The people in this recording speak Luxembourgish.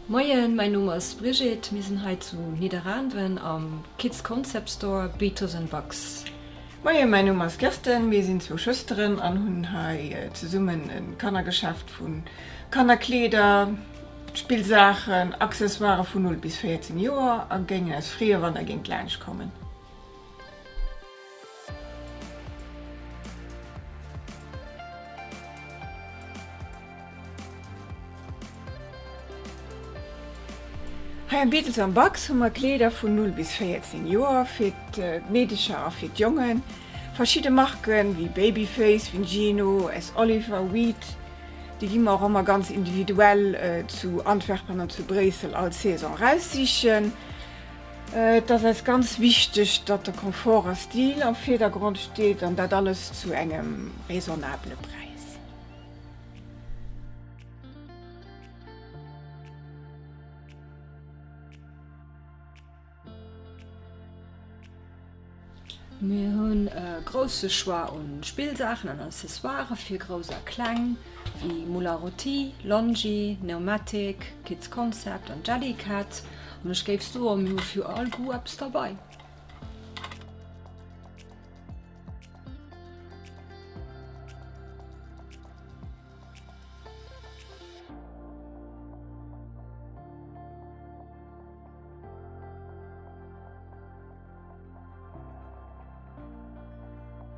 Moien, mäin Numm ass Brigitte, mir sinn hei zu Nidderaanwen am Kids Concept Store Beatles and Bugs. Moien, mäin Numm ass Kirsten, mir sinn zwou Schwësteren an hunn hei zesummen e Kannergeschäft vu Kannerkleeder, Spillsaachen, Accessoiren vun 0 bis 14 Joer a géingen eis freeë wann der géingt laanscht kommen. Hei am Beatles am Bugs hu mer Kleeder vun 0 bis 14 Joer fir d'Meedecher a fir d'Jongen. Verschidde Marken wéi Babyface, Vingino, S. Oliver, Weed, déi gi mer och ëmmer ganz individuell zu Antwerpen an zu Bréissel all Saison eraussichen. Et ass eis ganz wichteg, datt de Confort a Stil am Virdergrond steet an dat alles zu engem raisonnabele Präis. Mir hunn e grousse Choix un Spillsaachen an Accessoiren fir Grouss a Kleng, wéi Moule à rôti, Longi, Pneumatic, Kids Concept an Jellycat. An ech géif soen, mir hu fir all Goût eppes derbei.